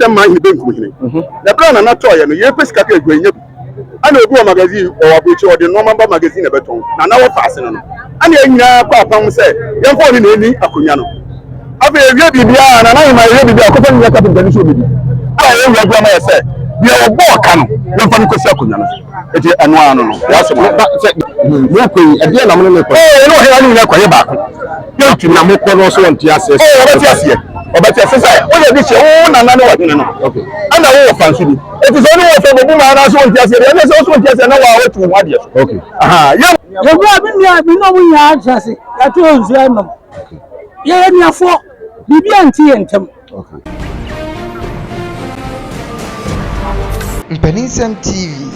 Gyadam man hene benkum hene. Na berɛ a Nana tɔeɛ no, yɛrepɛ sika ka adwa, yɛnnya bi. Ɛna obi wɔ magazine, ɔwɔ aburokyire, ɔde nnoɔma ba magazine na ɛbɛtɔn. Nana wɔ faase no no. Ɛna yɛn nyinaa kɔ apam sɛ yɛmfa ɔne na ɛni akonnwa no. Afei yɛwie biribiara, Nana Ahema yɛwie biribiara, ɔkɔfa ne nua kapenta no sɛ ɔmmɛdi. Ɛna yɛn wura bu ama yɛ sɛ, deɛ ɔbɔɔ ka no, yɛmfa no nkɔsi akonnwa no so. Enti ɛno ara no no, yɛasɛm ara no. Sɛ mokɔ yi, ɛdeɛn na mo ne no rekɔ? Oo, yɛne ɔhene no nyinaa kɔyɛ baako. Yɛntumi. Na mokɔ no ɔso ɔnte aseɛ? Oo, ɔbɛte aseɛ. Ɔbɛte aseɛ sɛ woyɛ de hyɛ wo nana ne ɔhene no. Ɛna wowɔ fa nso bi. Enti sɛ ɔne wo wɔfa bɛbu ma anaasɛ ɔnte aseɛ deɛ, ɛneɛ sɛ ɔso ɔnte aseɛ na wo a woatu wo ho adeɛ so. Aha, yɛ. Yɛwura me nua me ne ɔmo nyinaa atena ase yɛato nsuo anom yɛyɛ nuafoɔ biribi ante yɛn ntam. Mpaninsɛm TV.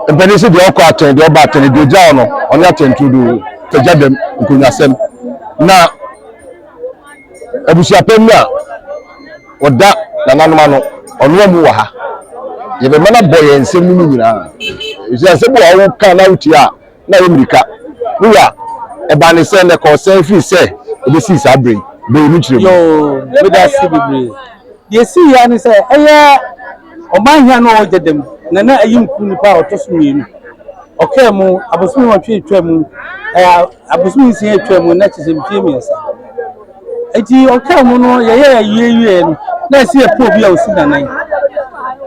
Mpanin sɛ deɛ ɔkɔ atɛn deɛ ɔba atɛn deɛ ɔgya no ɔne atɛn turodoo fagya dɛm nkonnwasɛm na abusuapɛn mu a ɔda nananom ano ɔno amu wɔ ha yɛbɛma no abɔ yɛn nsɛm no mu nyinaa ɛsɛ sɛ bi wɔ woka na wotie a na ayɛ mmirika. Me wura, ɛbaa ne sɛn na ɛkɔɔ sɛn firi sɛ ɛbɛsii saa berɛ yi? Bɔ yɛn mu nkyerɛmu. Yoo, meda ase bebree. Deɛ ɛsii ara ne sɛ, ɛyɛ ɔmanhene a na ɔwɔ Gyada mu, Nana Ayimku nipa a ɔtɔ so mmienu. Ɔkaa mu abosome nwɔtwe atwa mu, ɛɛ abosome nsia atwa mu, na kyerɛ sɛ mfie mmiɛnsa. Enti ɔkaa mu no, yɛyɛɛ ayie wieɛ no, na ɛsɛ yɛpɛ obi a ɔsi n'anan.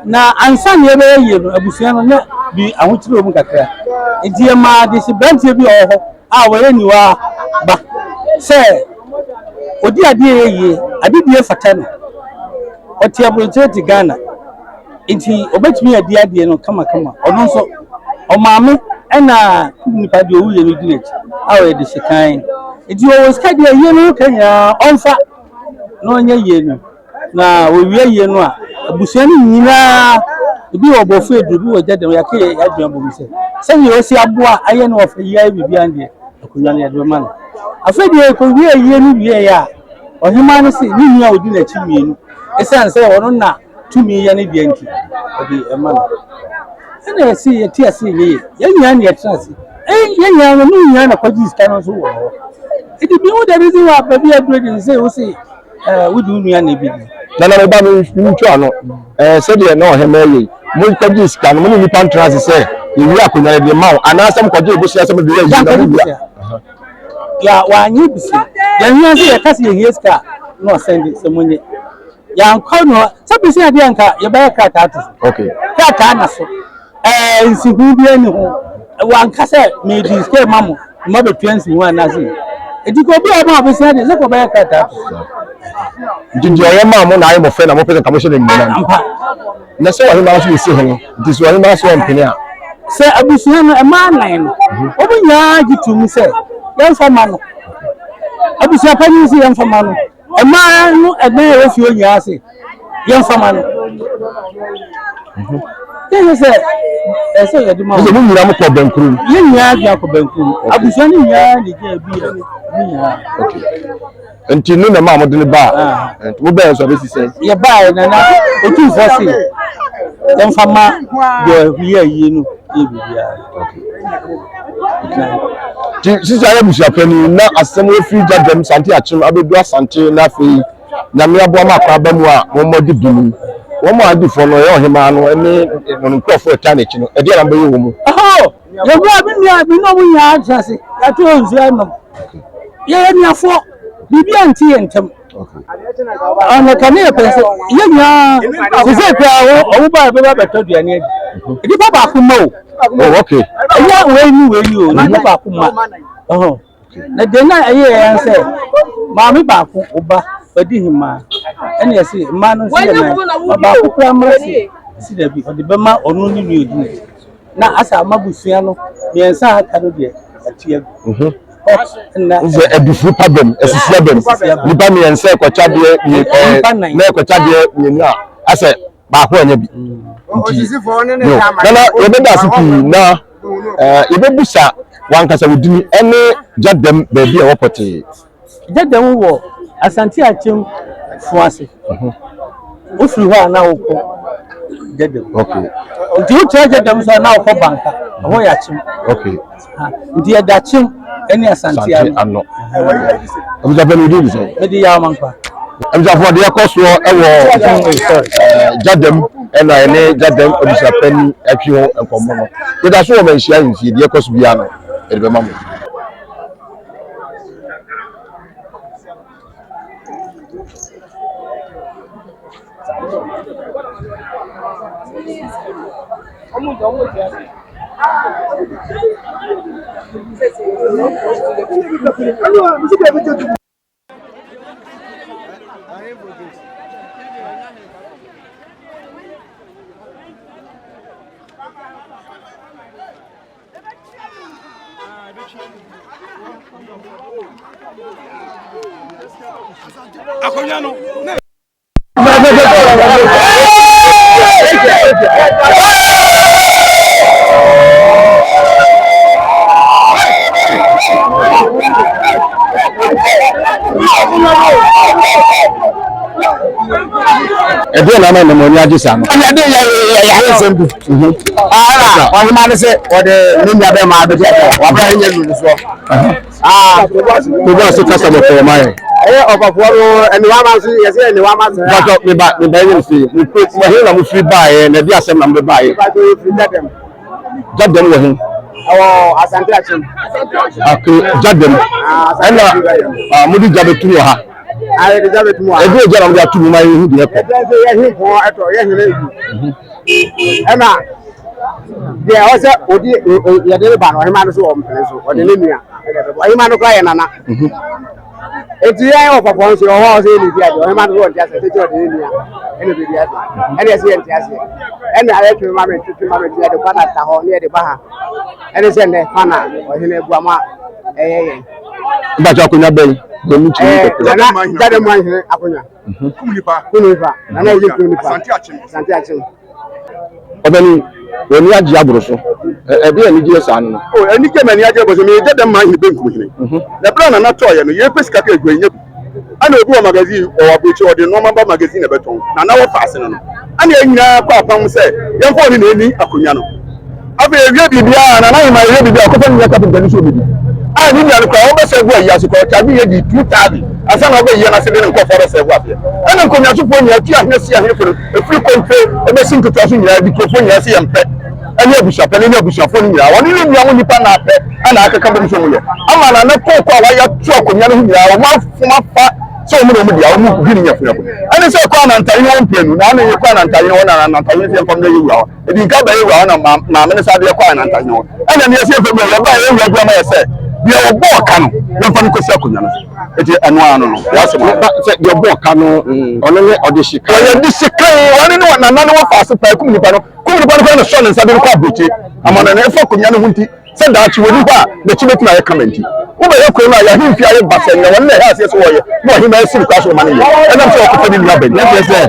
Na ansa na yɛbɛyɛ yie no, abusua no na bi ahokyere wɔ mu kakra. Enti yɛmaa dehyeberanteɛ bi a ɔwɔ hɔ a ɔyɛ niwa ba sɛ ɔdi adeɛ yɛ yie, adedie fata no. Ɔte aburokyire te Ghana. Nti ɔbɛtumi adi adeɛ no kamakama. Ɔno nso, ɔmaame ɛna nipa deɛ ɔwuiɛ no di n'akyi a ɔyɛ de sekan. Nti ɔwɔ sika deɛ yie no ka nyinaa ɔmfa na ɔnyɛ yie no. Na wɔwie yie no a, abusua no nyinaa, ebi wɔ bɔfo aduru, ebi wɔ gyadam, yɛaka yɛ adwene abɔ mu sɛ sɛdeɛ ɔsi aboa ayɛ no ɔfɛ yi ayɛ biribiara no deɛ, akonnwa no yɛde bɛma no. Afei deɛ yɛkɔwie yie no wieeɛ a, ɔhemaa no se ne nua a ɔdi n'akyi mmienu, ɛsiane sɛ ɔno na tumi yɛ ne deɛ nti, ɔde ɛma no. Ɛna yɛse yɛte ase nyɛ yie. Yɛn nyinaa na yɛtena ase. Yɛn nyinaa no, ne nyinaa na kɔgye sika no nso wɔ hɔ. Nti bi wo the reason why baabi aduro de sɛ wo se wode wo nua na ebi di. Nana me ba me ntwa ano ɛɛ sɛdeɛ na ɔhɛmɛ yɛ yi mo kɔgye sika no mo ne nipa ntena ase sɛ yɛwie akonnwa no de ma wo anaasɛ mo kɔgye bosea sɛ mo de yɛ yi na mo wia. Ya wanyɛ bisia. Yɛn hia sɛ yɛka sɛ yɛhia sika na ɔsɛn de sɛ mo nye. Yɛankɔ no sɛ bisi adeɛ nka yɛbɛyɛ krataa to so. Okay. Krataa na so. Ɛɛ nsiho bi ani ho. Wanka sɛ medi sika ma mo ma bɛtua nsiho anaasɛ. Eti kɔ obi a ɔma bisi adeɛ sɛ kɔ bɛyɛ krataa to so. Nti deɛ ɔyɛ maa mo na ayɛ mo fɛ na mo pɛ sɛ nka mo hyɛ no animuonyam. Ampa. Na sɛ ɔhemaa nso bɛsi hene nti sɛ ɔhemaa sɛ ɔmpene a. Sɛ abusua no mmaa nan no wɔn nyinaa gye tom sɛ yɛmfa ma no. Abusua panyin sɛ yɛmfa ma no. Mmaa no ɛdan a ɛwɔ fie hɔ nyinaa se yɛmfa ma no. Yɛnyɛ sɛ ɛsɛ yɛde ma wɔn. Mo nyinaa mo kɔ bɛnkurom. Yɛn nyinaa de akɔ bɛnkurom. Abusua no nyinaa de gye ebi yɛ ne nyinaa. Okay. Nti no na maa mo de ne baa. Ah. Nti mo bɛyɛ nso abɛsi sɛn. Yɛ baa na na otumfoɔ se yɛmfa ma deɛ yɛ yie no yɛ biribiara. Okay. Nti sisi ayɛ abusuapanin na asɛm efiri Gyadam Sante Akyem abedu Asante na afei Nyame aboa ma akɔ aba mu a wɔn adi bem yi. Wɔn a adi fɔ no ɛyɛ ɔhemaa no ne wɔn nkurɔfoɔ ɛtaa n'akyi no ɛdeɛ na mobɛyɛ wɔ mu. Ɔhɔ yɛwura me nua me ne ɔmo nyinaa atena ase yɛato nsuo anom yɛyɛ nuafoɔ biribi ante yɛn ntam. Ɔno ka ne yɛ pɛ sɛ yɛ nyinaa sese koraa wo ɔwo ba bɛba bɛtɔ aduane adi nipa baako ma o. Oh, okay. Ɛyɛ wei ni wei ni o nipa baako ma. Ɔhɔ na deɛ na ɛyɛ yɛn sɛ maame baako ɔba ɔdi hemaa ɛna yɛsi mmaa no nso yɛ nan ma baako koraa mmra si si dabi ɔde bɛma ɔno ne nua odi n'akyi na asa ama busua no mmiɛnsa a aka no deɛ ɛte agu. Sɛ abufuo pa bam, asisi abam, nnipa mmiɛnsa ɛkɔkyɛ adeɛ ɛɛ na ɛkɔkyɛ adeɛ mmienu a asɛ baako anya bi. Nti yo nana yɛbɛda ase pii na ɛɛ yɛbɛbusa wankasa wo dini ɛne gyadam baabi a ɛwɔ pɔtee. Gyadam wɔ Asante Akyem Fuase. Wofiri hɔ a na wokɔ Gyadam. Okay. Nti wokyerɛ Gyadam so a na wokɔ Banka. Ɛhɔ yɛ Akyem. Okay. Nti yɛda Akyem ne Asante ano. Abusuapɛn wo din de sɛn? Mede Yaw Mankwa. Abusuafoɔ deɛ ɛkɔ soɔ wɔ Gyadam ɛna ɛne Gyadam abusuapɛni atwi ho nkɔmmɔ no. Yɛda so wɔ Manhyia Ahemfie, deɛ ɛkɔ so biara no yɛde bɛma mo. Akonnwa no. Ɛdeɛ na ama nnɛmɔ ani agye saa no. Ɛde yɛ yɛ yɛ ayɛ nsɛm bi. Ara ɔhema no sɛ ɔde ne nua bɛrima abɛdi adeɛ wabra ne nya nuru soɔ. Tobo ase kasa bɔkɔɔ ma yɛn. Ɛyɛ ɔpafoɔ no ɛne wama nso yɛsɛ ɛne wama sɛ. Bàtɔ meba meba yɛn nyɛ se mo pe mo he na mo firi baeɛ na ɛde asɛm na mo de baeɛ. Bàtɔ yɛ firi Gyadam. Gyadam wɔ he? Ɛwɔ Asante Akyem. Ake Gyadam. Ɛna ah, mo de gya bɛtum wɔ ha. Ayɛ de gya bɛtum wɔ ha. Ɛde gya na mo de atum ma yɛn hu deɛ ɛkɔ. Ɛdɛn sɛ yɛhe pɔn ɛtɔ yɛhene yi. Ɛna deɛ ɛwɔ sɛ ɔdi yɛde ne ba no ɔhema no so wɔ mpene so ɔde ne nua ɛna ɛbɛbɔ ɔhema no koraa yɛ nana mhm. eti yɛn wɔ pɔpɔ nso ɔwɔ ɔsɛ yɛ ne di adeɛ ɔhema no so wɔ nte aseɛ tete ɔde ne nua ɛna ɛbɛdi adeɛ ɛna ɛsɛ yɛ nte aseɛ ɛna ayɛ twene ma me twetwe ma me twene yɛde kɔ na ta hɔ ne yɛde ba ha ɛne sɛ nnɛ fa na ɔhene abu ama ɛyɛ yɛn. Ìbàjẹ́ akonnwa bẹ́yìn lẹ́nu tí ó ń kọ̀. Nana jáde mu ahene akonnwa. Kum nipa. Kum nipa. Nana yɛ kum nipa. Asante Akyem. Asante Akyem. Ɔbɛni, w'ani agye aboro so. Ɛdeɛ anigyeɛ saa no no. O anigye ma ani agye aboro so. Meyɛ dɛdɛ maa hene benkum hene. Mhm. Na berɛ a Nana tɔɔeɛ no, yɛpɛ sika ka adwa nya bi. Ɛna obi wɔ magazine, ɔwɔ aburokyire, ɔde nnoɔma ba magazine na ɛbɛtɔn. Nana wɔ faase no no. Ɛna yɛn nyinaa kɔ apam sɛ yɛmfa ɔne na ɛni akonnwa no. Afei yɛwie biribiara a, Nana Ahima yɛwie biribiara a, ɔkɔfa ne nua kapenta no sɛ ɔmmɛdi. A ne nua no koraa, ɔbɛsɛɛvo ayi ase koraa, ɔkyagye yɛ di 2000 ansa na ɔbɛyi yɛn ase de ne nkurɔfoɔ abɛsɛɛvo aseɛ. Ɛna nkonnwasofoɔ nyinaa, tu ahene si ahene fo no, Ɛfiri kɔmpe bɛsi nketewa so nyinaa, adikurofoɔ nyinaa sɛ yɛmpɛ, ɛne abusuapɛ no ne abusuafoɔ no nyinaa, wɔne ne nua ho nnipa na apɛ ɛna akeka bom sɛ wɔyɛ ama na ne kooko a wɔayɛ ato akonnwa no ho nyinaa wɔn afom afa sɛ wɔn na wɔn deɛ wɔn di ne nyafunyafu ɛne sɛ ɛkɔ anantayene wɔn mprenu na ano yɛ kɔ anantayene hɔ na anantayene sɛ yɛmfa mmerɛ yɛ wura hɔ ɛdi nka bɛyɛ wura hɔ na maame no saa deɛ kɔ anantayene hɔ ɛna ne yɛsɛ yɛmfa mmerɛ yɛba yɛ wura bi ama yɛ sɛ deɛ wɔbɔ ɔka no yɛmfa no kɔsi akonnwa no so Eti ɛno ano no, yɛasɛm ano. Sɛ deɛ ɔbɔ ɔka no, mm. ɔno ne ɔde sika. Ɔyɛ de sika yi, ɔne ne nana ne wɔfa ase paa kum nipa no. Kum nipa no kora na sɔ ne nsa de no kɔ aburokyi. Ama no ɛfa akonnwa no ho nti, sɛ daakye wɔ nipa a n'akyi bɛtumi ayɛ kama nti. Wobɛyɛ kuro no a yɛahemfie ayɛ basɛ nnɛ wɔn na ɛhɛ aseɛ sɛ wɔyɛ na ɔhema asi no kwa so ɔma no yɛ. Ɛnam sɛ ɔkɔfa ne nua bɛn. Na kyerɛ sɛ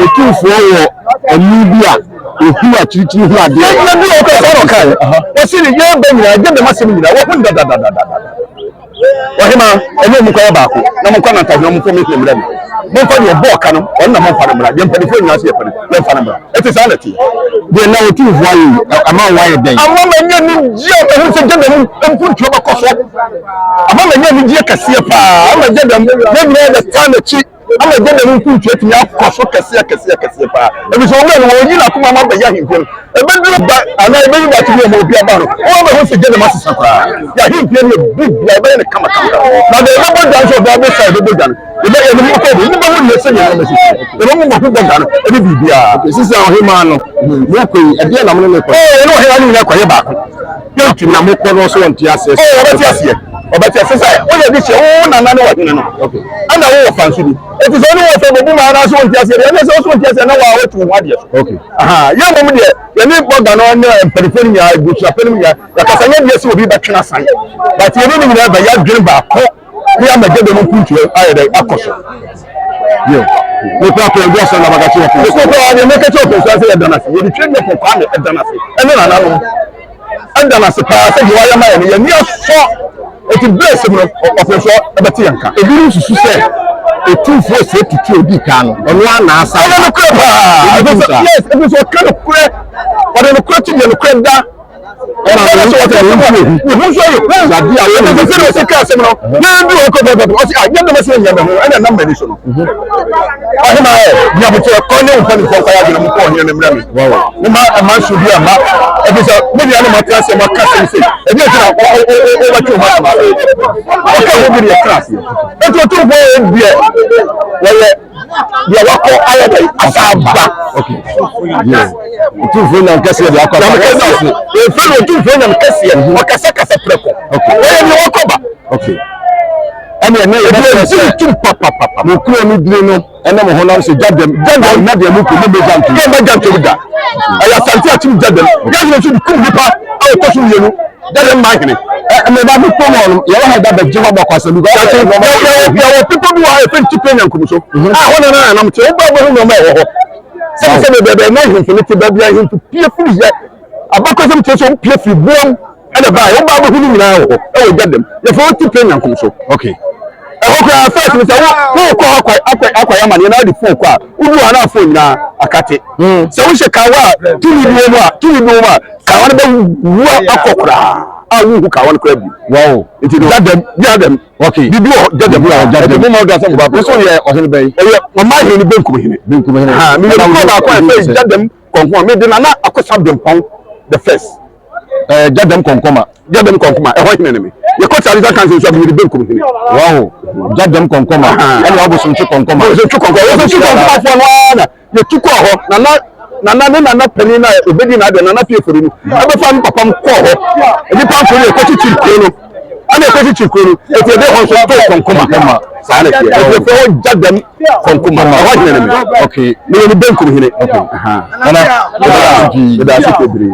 otumfoɔ wɔ ani bi a ohu akyirikyiri hu adeɛ. Yɛn bi wɔ kɔ sɛ ɔkaeɛ. Wɔsi ne yɛn bɛ nyinaa gye dɛm asɛm nyinaa wɔhu dadadadada. Ɔhemmaa, ɛne wɔn nkɔyɛ baako, na monkɔ anantahene, na momfa me hene mmrɛ me. Momfa deɛ ɔbɔɔ ka no, ɔno na momfa no mmra. Deɛ mpanimfoɔ nyinaa se yɛpɛ no, yɛmfa no mmra. Ɛte saa na ɛteɛ. Deɛ na Otumfoɔ ayɛ yi, ama wo ayɛ dɛn? Ama manya anigyeɛ a mahu sɛ Gyadam mpuntuo bɛkɔ so. Ama manya anigyeɛ kɛseɛ paa. Ama Gyadam, yɛn nyinaa yɛbɛtaa n'akyi. Ama Gyadam mpuntuo atumi akɔ so kɛseɛ kɛseɛ kɛseɛ paa. Ɛfiri sɛ owura no, wɔyi n'akoma ma bɛyɛ ahemfie no. Ɛbɛduru ba anaa ɛbɛyi daakye bi ama obi aba no, wɔn bɛhu sɛ Gyadam asesa koraa. Yɛ ahemfie no yɛ big bia, ɛbɛyɛ no kama kama. Na deɛ ɛbɛbɔ dwa nso ɔbaa bɛsa ɛbɛbɔ dwa no. Yɛbɛ yɛde mo kɔ mo bɛhu deɛ sɛdeɛ nneɛma si teɛ. Yɛbɛmu mo ho bɔ dwa no ɛne biribiara. Sisi a ɔhemaa no, mo kɔ yi, ɛdeɛ na mo ne no kɔ? Oo, yɛne ɔhemaa no nyinaa kɔyɛ baako. Yɛntumi. Na mo kɔ no nso ɔnte aseɛ. Oo, ɔbɛte aseɛ. Ɔbɛte aseɛ sɛ woyɛ de hyɛ wo nana ne ɔhene no. Ɛna wowɔ fa nso bi. Eti sɛ ɔne wɔ fɛ bɛbu ma anaasɛ ɔnte aseɛ deɛ, ɛne sɛ ɔso ɔnte aseɛ na waa watu wo ho adeɛ so. Okay. Aha, yɛn mmom deɛ, yɛne bɔga no ne mpanimfoɔ no nyinaa, abusuapɛ no nyinaa, yɛkasa nyɛ deɛ sɛ obi bɛtwe n'asan. But yɛne ne nyinaa bɛyɛ adwene baako ne ama gya mu mpuntuo ayɛ dɛ akɔ so. Yo. Mekura kura ebi asɛm na baka kyerɛ ɔpɔn. Mekura kura deɛ meka kyerɛ ɔpɔn so ase yɛ dan ase. Yɛde twa deɛ pɔn kwame ɛdan ase. Ɛne nananom. Ɛda no ase paa sɛ deɛ wayɛ ma yɛn no, yɛn ani asɔ. Enti berɛ a ɛsɛ mu no, ɔpɛ so ɛbɛte yɛn nka. Ebinom susu sɛ Otumfoɔ Osei Tutu a ɔdii kan no, ɔno ara na asan Ɛyɛ ba. nokorɛ paa. Ebi Ɛfiri nim sɛ, saa. yes, ɛfiri sɛ ɔka nokorɛ. Ɔde nokorɛ to deɛ nokorɛ da. Ɛna ɔno nso wɔte ne ho ne ho nso yɛ yadeɛ a wɔn nso sɛ ɔsi kaa asɛm no na ebi wɔ kɔ pɛpɛpɛ ɔsi a nyɛ dɛm ɛsɛ nyɛ mɛ ho ɛna ɛnam m'ani so no ɔhema ɛ nyabokyɛ kɔ ne nfa ne nfa nkɔ yɛ adwene mu kɔ ɔhene ne mmerɛ mi ne ma ɛma nso bi ama ɛfi sɛ me nua no ma tena ase ma ka sɛm sɛ ebi ɛsɛ na ɔbɛtwe ho asɛm ase ɔka ho bi ne yɛ tena ase etu otumfoɔ yɛ deɛ wɔyɛ deɛ wakɔ ayɛ dɛ asa aba. Otumfoɔ nyam kɛseɛ deɛ akɔ aba kɛseɛ. Efe no otumfoɔ nyam kɛseɛ mhm. ɔkasakasa prɛko. Wɔyɛ deɛ wakɔ ba. Ɛne ɛnɛ yɛ bɛ sɛ tum papapapa. Mo kuro no diri no ɛne mo honam sɛ gya dɛm gya dɛm na deɛ mo kuro mo bɛ gya ntom. Yɛ bɛ gya ntom da. Ɛyɛ asante akyim gya dɛm. Gya dɛm nso kum nipa a ɔtɔ so mmienu. Gya dɛm maa hene. Mmeba bi kpɔm hɔ no yɛwɔ ha da bɛgye hɔ bɔkɔ asɛm bi. Yɛwɔ pepɔ bi wɔ ha yɛfrɛ no Tipɛ Nyankum so a hɔ na na nanam te wobɛ wobɛhu nneɛma ɛwɔ hɔ sɛbi sɛ baabi a na ahemfo no te baabi a ahemfo pie firi yɛ abakɔsɛm kyerɛ sɛ wɔpie firi boam ɛna baeɛ wobɛ wobɛhu no nyinaa wɔ hɔ ɛwɔ gya dɛm yɛfrɛ hɔ Tipɛ Nyankum so. Okay. Ɛhɔ koraa first no sɛ wo wokɔ hɔ akɔ akɔ akɔyɛ amaneɛ na wode phone kɔ a wodu hɔ a na phone nyinaa akate. Sɛ wohyɛ kawa a tumi bi wɔ mu a tumi bi wɔ mu a Kawa no bɛwu akɔ koraa a wonhu kawa no koraa bio. Wow. Nti no gyadam gyadam. Okay. Bibi wɔ gyadam. Bibi wɔ gyadam. Ɛdi mo ma ɔda sɛ mo ba. Nso yɛ ɔhene bɛyi. Ɛyɛ ɔma hene benkum hene. Benkum hene. Ha mi yɛ kɔ baako a ɛfɛ gyadam kɔnkɔn mi de nana akosa bempɔn the first. Ɛɛ gyadam kɔnkɔma. Gyadam kɔnkɔma ɛhɔ hene ne mi. Yɛ kɔ traditional council nso a mi yɛ benkum hene. Wow. Gyadam kɔnkɔma. Ɛna ɔbosomtwe kɔnkɔma. Ɔbosomtwe kɔnkɔma. Ɔbosomtwe kɔnkɔma fo no ara na. Yɛtu kɔɔ hɔ, na na Nana ne Nana panin no a ɔbɛdi n'adeɛ, Nana Piefori no, ɛbɛfa ne papa m kɔɔ hɔ. Nnipa nso no, yɛkɔkyekyere kuro no. Ɛna yɛkɔkyekyere kuro no, ɛti ɛde hɔ nso too Kɔnkoma. Saa na ɛteɛ. Ɛti ɛfrɛ hɔ Gyadam Kɔnkoma. Ɛhɔ hene ne me. Okay. Meyɛ ne benkum hene. Okay. Nana, yɛda ase pii. Yɛda ase bebree.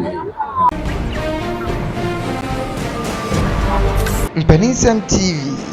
Mpaninsɛm TV.